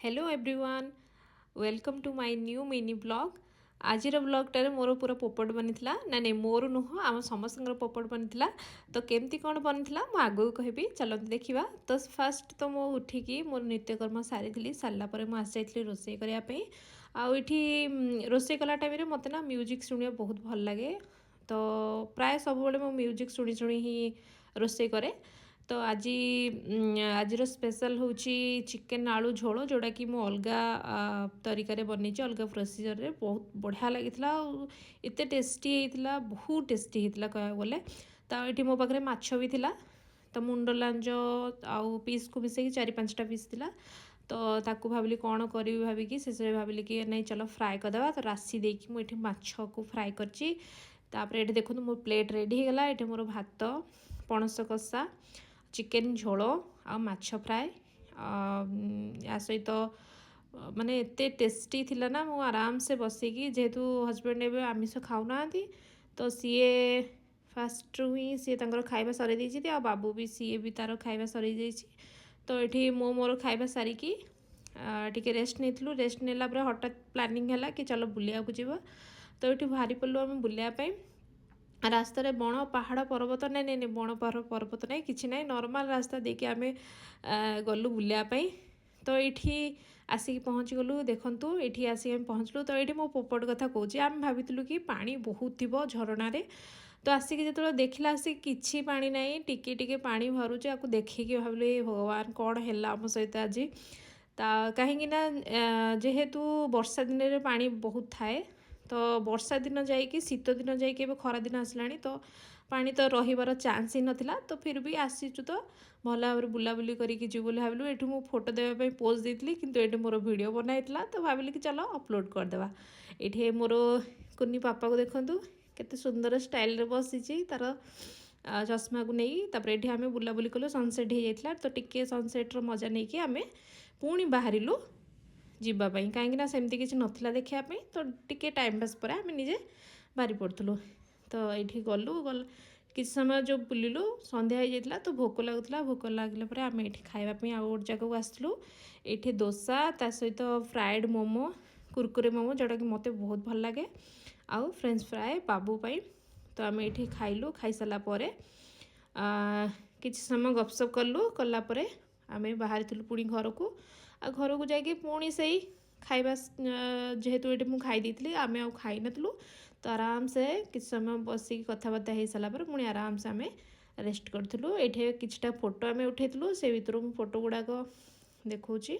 Hello everyone, welcome to my new mini vlog. ଆଜିର ବ୍ଲଗ୍ଟାରେ ମୋର ପୁରା ପୋପଟ ବନିଥିଲା। ନାଇଁ ନାଇଁ, ମୋର ନୁହଁ, ଆମ ସମସ୍ତଙ୍କର ପୋପଟ ବନିଥିଲା। ତ କେମିତି କ'ଣ ବନିଥିଲା, ମୁଁ ଆଗକୁ କହିବି, ଚାଲନ୍ତୁ ଦେଖିବା। ତ ଫାଷ୍ଟ ତ ମୁଁ ଉଠିକି ମୋର ନିତ୍ୟକର୍ମ ସାରିଥିଲି। ସାରିଲା ପରେ ମୁଁ ଆସିଯାଇଥିଲି ରୋଷେଇ କରିବା ପାଇଁ। ଆଉ ଏଠି ରୋଷେଇ କଲା ଟାଇମ୍ରେ ମୋତେ ନା ମ୍ୟୁଜିକ୍ ଶୁଣିବା ବହୁତ ଭଲ ଲାଗେ। ତ ପ୍ରାୟ ସବୁବେଳେ ମୁଁ ମ୍ୟୁଜିକ୍ ଶୁଣି ଶୁଣି ହିଁ ରୋଷେଇ କରେ। ତ ଆଜିର ସ୍ପେଶାଲ୍ ହେଉଛି ଚିକେନ୍ ଆଳୁ ଝୋଳ, ଯେଉଁଟାକି ମୁଁ ଅଲଗା ତରିକାରେ ବନେଇଛି, ଅଲଗା ପ୍ରୋସିଜରରେ। ବହୁତ ବଢ଼ିଆ ଲାଗିଥିଲା ଆଉ ଏତେ ଟେଷ୍ଟି ହେଇଥିଲା, ବହୁତ ଟେଷ୍ଟି ହେଇଥିଲା କହିବାକୁ ଗଲେ। ତ ଏଠି ମୋ ପାଖରେ ମାଛ ବି ଥିଲା। ତ ମୁଣ୍ଡ, ଲାଞ୍ଜ ଆଉ ପିସ୍କୁ ମିଶେଇକି ଚାରି ପାଞ୍ଚଟା ପିସ୍ ଥିଲା। ତ ତାକୁ ଭାବିଲି କ'ଣ କରିବି ଭାବିକି ଶେଷରେ ଭାବିଲି କି ନାଇଁ, ଚାଲ ଫ୍ରାଏ କରିଦେବା। ତ ରାଶି ଦେଇକି ମୁଁ ଏଠି ମାଛକୁ ଫ୍ରାଏ କରିଛି। ତାପରେ ଏଠି ଦେଖନ୍ତୁ, ମୋ ପ୍ଲେଟ୍ ରେଡ଼ି ହେଇଗଲା। ଏଠି ମୋର ଭାତ, ପଣସ କଷା, ଚିକେନ୍ ଝୋଳ ଆଉ ମାଛ ଫ୍ରାଏ। ୟା ସହିତ ମାନେ ଏତେ ଟେଷ୍ଟି ଥିଲା ନା, ମୁଁ ଆରାମସେ ବସିକି, ଯେହେତୁ ହଜବେଣ୍ଡ ଏବେ ଆମିଷ ଖାଉନାହାନ୍ତି, ତ ସିଏ ଫାଷ୍ଟରୁ ହିଁ ସିଏ ତାଙ୍କର ଖାଇବା ସରେଇ ଦେଇଛନ୍ତି। ଆଉ ବାବୁ ବି, ସିଏ ବି ତା'ର ଖାଇବା ସରେଇ ଯାଇଛି। ତ ଏଠି ମୁଁ ମୋର ଖାଇବା ସାରିକି ଟିକେ ରେଷ୍ଟ ନେଇଥିଲୁ। ରେଷ୍ଟ ନେଲା ପରେ ହଠାତ୍ ପ୍ଲାନିଂ ହେଲା କି ଚାଲ ବୁଲିବାକୁ ଯିବା। ତ ଏଠି ବାହାରି ପଡ଼ିଲୁ ଆମେ ବୁଲିବା ପାଇଁ। ରାସ୍ତାରେ ବଣ, ପାହାଡ଼, ପର୍ବତ, ନାଇଁ ନାଇଁ ନାଇଁ, ବଣ, ପାହାଡ଼, ପର୍ବତ ନାହିଁ, କିଛି ନାହିଁ। ନର୍ମାଲ୍ ରାସ୍ତା ଦେଇକି ଆମେ ଗଲୁ ବୁଲିବା ପାଇଁ। ତ ଏଇଠି ଆସିକି ପହଞ୍ଚିଗଲୁ। ଦେଖନ୍ତୁ, ଏଇଠି ଆସିକି ଆମେ ପହଞ୍ଚିଲୁ। ତ ଏଇଠି ମୋ ପୋପଟ କଥା କହୁଛି। ଆମେ ଭାବିଥିଲୁ କି ପାଣି ବହୁତ ଥିବ ଝରଣାରେ। ତ ଆସିକି ଯେତେବେଳେ ଦେଖିଲା, ଆସିକି କିଛି ପାଣି ନାହିଁ, ଟିକେ ଟିକେ ପାଣି ବାହାରୁଛି। ଆକୁ ଦେଖିକି ଭାବିଲି, "ଏ ଭଗବାନ, କ'ଣ ହେଲା ଆମ ସହିତ ଆଜି?" ତା କାହିଁକି ନା ଯେହେତୁ ବର୍ଷା ଦିନରେ ପାଣି ବହୁତ ଥାଏ, ତ ବର୍ଷା ଦିନ ଯାଇକି, ଶୀତ ଦିନ ଯାଇକି ଏବେ ଖରା ଦିନ ଆସିଲାଣି, ତ ପାଣି ତ ରହିବାର ଚାନ୍ସ ହିଁ ନଥିଲା। ତ ଫିର୍ ବି ଆସିଛୁ ତ ଭଲ ଭାବରେ ବୁଲାବୁଲି କରିକି ଯିବୁ ବୋଲି ଭାବିଲୁ। ଏଠୁ ମୁଁ ଫଟୋ ଦେବା ପାଇଁ ପୋଜ୍ ଦେଇଥିଲି, କିନ୍ତୁ ଏଠି ମୋର ଭିଡ଼ିଓ ବନା ହେଇଥିଲା। ତ ଭାବିଲି କି ଚାଲ ଅପଲୋଡ଼ କରିଦେବା। ଏଠି ମୋର କୁନି ପାପାକୁ ଦେଖନ୍ତୁ, କେତେ ସୁନ୍ଦର ଷ୍ଟାଇଲରେ ବସିଛି ତାର ଚଷମାକୁ ନେଇ। ତାପରେ ଏଠି ଆମେ ବୁଲାବୁଲି କଲୁ। ସନସେଟ୍ ହେଇଯାଇଥିଲା, ତ ଟିକେ ସନସେଟ୍ର ମଜା ନେଇକି ଆମେ ପୁଣି ବାହାରିଲୁ ଯିବା ପାଇଁ, କାହିଁକିନା ସେମିତି କିଛି ନଥିଲା ଦେଖିବା ପାଇଁ। ତ ଟିକେ ଟାଇମ୍ ପାସ୍ ପରେ ଆମେ ନିଜେ ବାହାରି ପଡ଼ୁଥିଲୁ। ତ ଏଇଠି ଗଲୁ, ଗଲ କିଛି ସମୟ ଯେଉଁ ବୁଲିଲୁ, ସନ୍ଧ୍ୟା ହେଇଯାଇଥିଲା, ତ ଭୋକ ଲାଗୁଥିଲା। ଭୋକ ଲାଗିଲା ପରେ ଆମେ ଏଇଠି ଖାଇବା ପାଇଁ ଆଉ ଗୋଟେ ଜାଗାକୁ ଆସିଥିଲୁ। ଏଇଠି ଦୋସା, ତା ସହିତ ଫ୍ରାଏଡ଼୍ ମୋମୋ, କୁରକୁରେ ମୋମୋ, ଯେଉଁଟାକି ମୋତେ ବହୁତ ଭଲ ଲାଗେ, ଆଉ ଫ୍ରେଞ୍ଚ ଫ୍ରାଏ ବାବୁ ପାଇଁ। ତ ଆମେ ଏଇଠି ଖାଇଲୁ। ଖାଇସାରିଲା ପରେ କିଛି ସମୟ ଗପସପ କଲୁ। କଲା ପରେ ଆମେ ବାହାରିଥିଲୁ ପୁଣି ଘରକୁ। ଆଉ ଘରକୁ ଯାଇକି ପୁଣି ସେଇ ଖାଇବା, ଯେହେତୁ ଏଠି ମୁଁ ଖାଇ ଦେଇଥିଲି, ଆମେ ଆଉ ଖାଇନଥିଲୁ। ତ ଆରାମସେ କିଛି ସମୟ ବସିକି କଥାବାର୍ତ୍ତା ହେଇସାରିଲା ପରେ ପୁଣି ଆରାମସେ ଆମେ ରେଷ୍ଟ କରିଥିଲୁ। ଏଇଠି କିଛିଟା ଫଟୋ ଆମେ ଉଠାଇଥିଲୁ। ସେ ଭିତରୁ ମୁଁ ଫଟୋ ଗୁଡ଼ାକ ଦେଖାଉଛି।